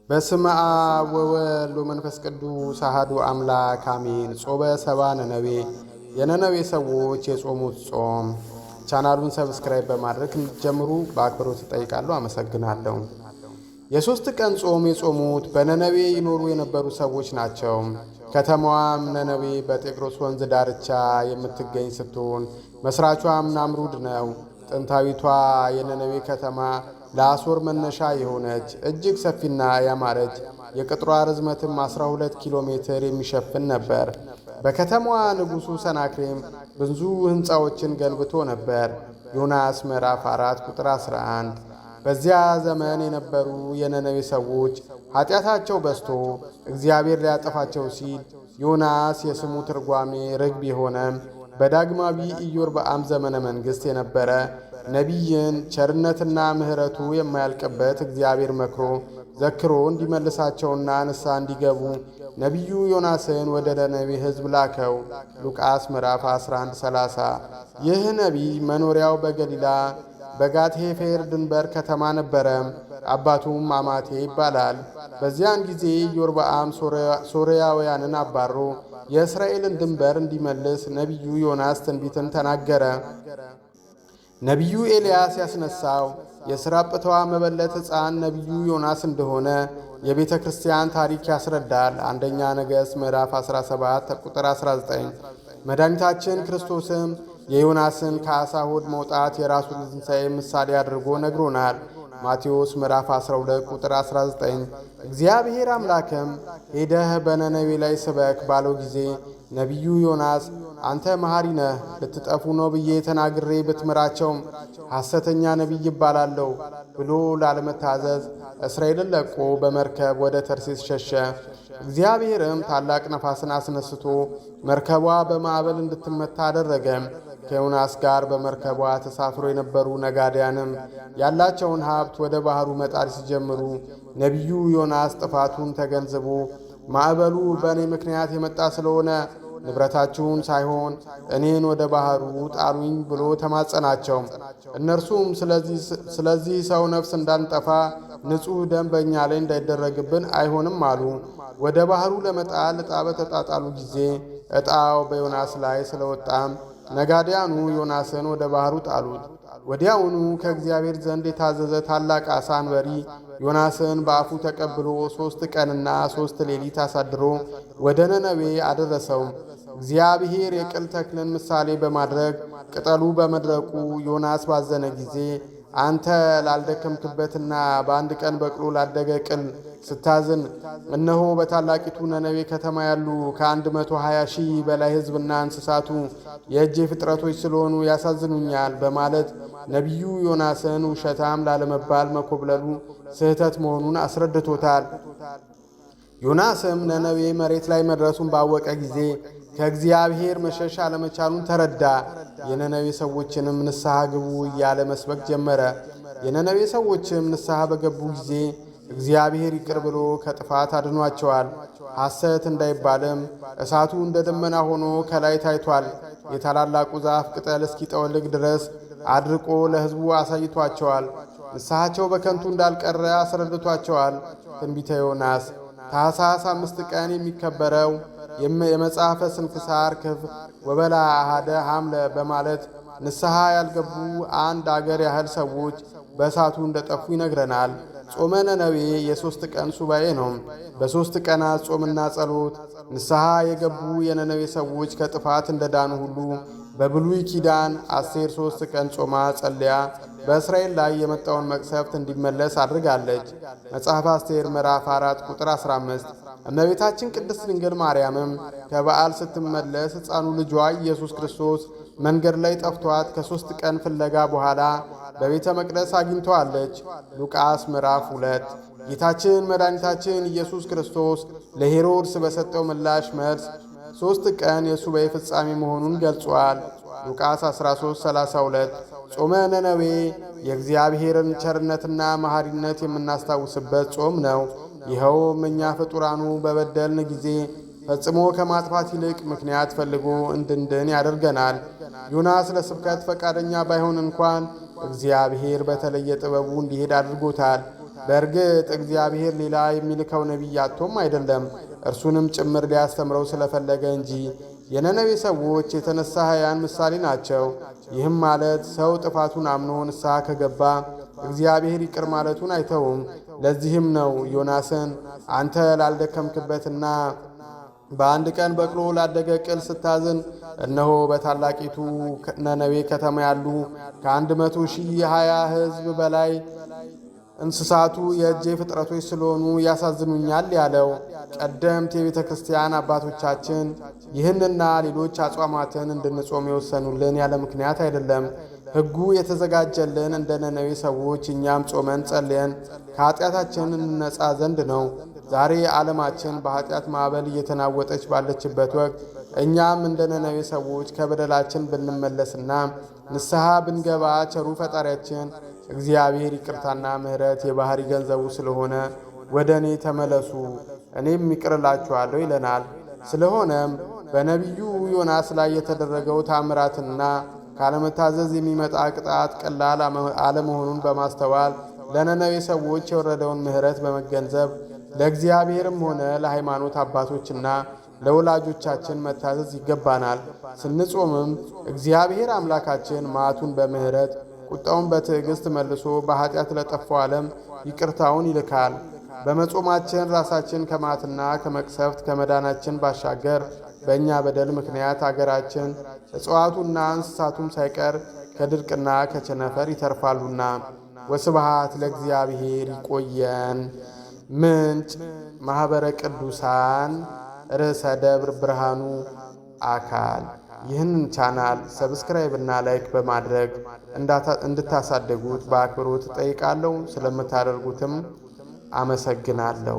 በስመ አብ ወወልድ ወመንፈስ ቅዱስ አሐዱ አምላክ አሜን። ጾመ ሰብአ ነነዌ፣ የነነዌ ሰዎች የጾሙት ጾም። ቻናሉን subscribe በማድረግ እንዲጀምሩ በአክብሮት እጠይቃለሁ። አመሰግናለሁ። የ3 ቀን ጾም የጾሙት በነነዌ ይኖሩ የነበሩ ሰዎች ናቸው። ከተማዋም ነነዌ በጤግሮስ ወንዝ ዳርቻ የምትገኝ ስትሆን መስራቿም ናምሩድ ነው። ጥንታዊቷ የነነዌ ከተማ ለአሦር መነሻ የሆነች፣ እጅግ ሰፊና ያማረች፣ የቅጥሯ ርዝመትም 12 ኪሎ ሜትር የሚሸፍን ነበር። በከተማዋ ንጉሡ ሰናክሬም ብዙ ሕንፃዎችን ገንብቶ ነበር። ዮናስ ምዕራፍ 4 ቁጥር 11። በዚያ ዘመን የነበሩ የነነዌ ሰዎች ኃጢአታቸው በዝቶ እግዚአብሔር ሊያጠፋቸው ሲል ዮናስ፣ የስሙ ትርጓሜ ርግብ የሆነ፣ በዳግማዊ ኢዮርብዓም ዘመነ መንግሥት የነበረ ነቢይን ቸርነትና ምሕረቱ የማያልቅበት እግዚአብሔር መክሮ ዘክሮ እንዲመልሳቸውና ንስሐ እንዲገቡ ነቢዩ ዮናስን ወደ ነነዌ ሕዝብ ላከው። ሉቃስ ምዕራፍ 11 30። ይህ ነቢይ መኖሪያው በገሊላ በጋትሄፌር ድንበር ከተማ ነበረ። አባቱም አማቴ ይባላል። በዚያን ጊዜ ኢዮርብዓም ሶርያውያንን አባሮ የእስራኤልን ድንበር እንዲመልስ ነቢዩ ዮናስ ትንቢትን ተናገረ። ነቢዩ ኤልያስ ያስነሳው የስራጵታዋ መበለት ሕፃን ነቢዩ ዮናስ እንደሆነ የቤተ ክርስቲያን ታሪክ ያስረዳል። አንደኛ ነገሥት ምዕራፍ 17 ቁጥር 19። መድኃኒታችን ክርስቶስም የዮናስን ከዓሣ ሆድ መውጣት የራሱን ትንሣኤ ምሳሌ አድርጎ ነግሮናል። ማቴዎስ ምዕራፍ 12 ቁጥር 19። እግዚአብሔር አምላክም ሄደህ በነነዌ ላይ ስበክ ባለው ጊዜ ነቢዩ ዮናስ አንተ መሐሪ ነህ፣ ልትጠፉ ነው ብዬ ተናግሬ ብትምራቸውም ሐሰተኛ ነቢይ ይባላለሁ ብሎ ላለመታዘዝ እስራኤልን ለቆ በመርከብ ወደ ተርሴስ ሸሸ። እግዚአብሔርም ታላቅ ነፋስን አስነስቶ መርከቧ በማዕበል እንድትመታ አደረገ። ከዮናስ ጋር በመርከቧ ተሳፍሮ የነበሩ ነጋዴያንም ያላቸውን ሀብት ወደ ባህሩ መጣል ሲጀምሩ ነቢዩ ዮናስ ጥፋቱን ተገንዝቦ ማዕበሉ በእኔ ምክንያት የመጣ ስለሆነ ንብረታችሁን ሳይሆን እኔን ወደ ባህሩ ጣሉኝ ብሎ ተማጸናቸው። እነርሱም ስለዚህ ሰው ነፍስ እንዳንጠፋ፣ ንጹሕ ደም በእኛ ላይ እንዳይደረግብን አይሆንም አሉ። ወደ ባህሩ ለመጣል ዕጣ በተጣጣሉ ጊዜ ዕጣው በዮናስ ላይ ስለወጣም ነጋዴያኑ ዮናስን ወደ ባህሩ ጣሉት። ወዲያውኑ ከእግዚአብሔር ዘንድ የታዘዘ ታላቅ ዓሣ አንበሪ ዮናስን በአፉ ተቀብሎ 3 ቀንና 3 ሌሊት አሳድሮ ወደ ነነዌ አደረሰው። እግዚአብሔር የቅል ተክልን ምሳሌ በማድረግ ቅጠሉ በመድረቁ ዮናስ ባዘነ ጊዜ አንተ ላልደከምክበትና በአንድ ቀን በቅሎ ላደገ ቅል ስታዝን፣ እነሆ በታላቂቱ ነነዌ ከተማ ያሉ ከ120,000 በላይ ሕዝብና እንስሳቱ የእጄ ፍጥረቶች ስለሆኑ ያሳዝኑኛል በማለት ነቢዩ ዮናስን ውሸታም ላለመባል መኮብለሉ ስህተት መሆኑን አስረድቶታል። ዮናስም ነነዌ መሬት ላይ መድረሱን ባወቀ ጊዜ ከእግዚአብሔር መሸሽ አለመቻሉን ተረዳ። የነነዌ ሰዎችንም ንስሐ ግቡ እያለ መስበክ ጀመረ። የነነዌ ሰዎችም ንስሐ በገቡ ጊዜ እግዚአብሔር ይቅር ብሎ ከጥፋት አድኗቸዋል። ሐሰት እንዳይባልም እሳቱ እንደ ደመና ሆኖ ከላይ ታይቷል። የታላላቁ ዛፍ ቅጠል እስኪጠወልግ ድረስ አድርቆ ለሕዝቡ አሳይቷቸዋል። ንስሐቸው በከንቱ እንዳልቀረ አስረድቷቸዋል። ትንቢተ ዮናስ። ታኅሳስ 5 ቀን የሚከበረው የመጽሐፈ ስንክሳር ክፍል ወበላ አሃደ ሐምለ በማለት ንስሐ ያልገቡ አንድ አገር ያህል ሰዎች በእሳቱ እንደጠፉ ይነግረናል። ጾመ ነነዌ የ3 ቀን ሱባኤ ነው። በ3 ቀናት ጾምና ጸሎት ንስሐ የገቡ የነነዌ ሰዎች ከጥፋት እንደዳኑ ሁሉ በብሉይ ኪዳን አስቴር 3 ቀን ጾማ ጸልያ በእስራኤል ላይ የመጣውን መቅሰፍት እንዲመለስ አድርጋለች። መጽሐፈ አስቴር ምዕራፍ 4 ቁጥር 15። እመቤታችን ቅድስት ድንግል ማርያምም ከበዓል ስትመለስ ሕፃኑ ልጇ ኢየሱስ ክርስቶስ መንገድ ላይ ጠፍቷት ከ3 ቀን ፍለጋ በኋላ በቤተ መቅደስ አግኝተዋለች። ሉቃስ ምዕራፍ 2። ጌታችን መድኃኒታችን ኢየሱስ ክርስቶስ ለሄሮድስ በሰጠው ምላሽ መልስ 3 ቀን የሱባኤ ፍጻሜ መሆኑን ገልጿል። ሉቃስ 13:32። ጾመ ነነዌ የእግዚአብሔርን ቸርነትና መሐሪነት የምናስታውስበት ጾም ነው። ይኸውም እኛ ፍጡራኑ በበደልን ጊዜ ፈጽሞ ከማጥፋት ይልቅ ምክንያት ፈልጎ እንድንድን ያደርገናል። ዮናስ ለስብከት ፈቃደኛ ባይሆን እንኳን እግዚአብሔር በተለየ ጥበቡ እንዲሄድ አድርጎታል። በእርግጥ እግዚአብሔር ሌላ የሚልከው ነቢይ አጥቶም አይደለም፣ እርሱንም ጭምር ሊያስተምረው ስለፈለገ እንጂ። የነነዌ ሰዎች የተነሳህያን ምሳሌ ናቸው። ይህም ማለት ሰው ጥፋቱን አምኖ ንስሐ ከገባ እግዚአብሔር ይቅር ማለቱን አይተውም። ለዚህም ነው ዮናስን አንተ ላልደከምክበትና በአንድ ቀን በቅሎ ላደገ ቅል ስታዝን፣ እነሆ በታላቂቱ ነነዌ ከተማ ያሉ ከ100,020 ሕዝብ በላይ እንስሳቱ የእጄ ፍጥረቶች ስለሆኑ ያሳዝኑኛል ያለው። ቀደምት የቤተ ክርስቲያን አባቶቻችን ይህንና ሌሎች አጽዋማትን እንድንጾም የወሰኑልን ያለ ምክንያት አይደለም። ሕጉ የተዘጋጀልን እንደ ነነዌ ሰዎች እኛም ጾመን ጸልየን ከኃጢአታችን እንነጻ ዘንድ ነው። ዛሬ ዓለማችን በኃጢአት ማዕበል እየተናወጠች ባለችበት ወቅት እኛም እንደ ነነዌ ሰዎች ከበደላችን ብንመለስና ንስሐ ብንገባ ቸሩ ፈጣሪያችን እግዚአብሔር ይቅርታና ምሕረት የባህሪ ገንዘቡ ስለሆነ ወደ እኔ ተመለሱ እኔም ይቅር እላችኋለሁ ይለናል። ስለሆነም በነቢዩ ዮናስ ላይ የተደረገው ታምራትና ካለመታዘዝ የሚመጣ ቅጣት ቀላል አለመሆኑን በማስተዋል ለነነዌ ሰዎች የወረደውን ምሕረት በመገንዘብ ለእግዚአብሔርም ሆነ ለሃይማኖት አባቶችና ለወላጆቻችን መታዘዝ ይገባናል። ስንጾምም እግዚአብሔር አምላካችን መዓቱን በምሕረት ቁጣውን በትዕግስት መልሶ በኃጢአት ለጠፋው ዓለም ይቅርታውን ይልካል። በመጾማችን ራሳችን ከመዓትና ከመቅሰፍት ከመዳናችን ባሻገር በእኛ በደል ምክንያት አገራችን እጽዋቱና እንስሳቱም ሳይቀር ከድርቅና ከቸነፈር ይተርፋሉና። ወስብሃት ለእግዚአብሔር። ይቆየን። ምንጭ ማኅበረ ቅዱሳን ርዕሰ ደብር ብርሃኑ አካል። ይህንን ቻናል subscribe እና like በማድረግ እንድታሳድጉት በአክብሮት እጠይቃለሁ። ስለምታደርጉትም አመሰግናለሁ።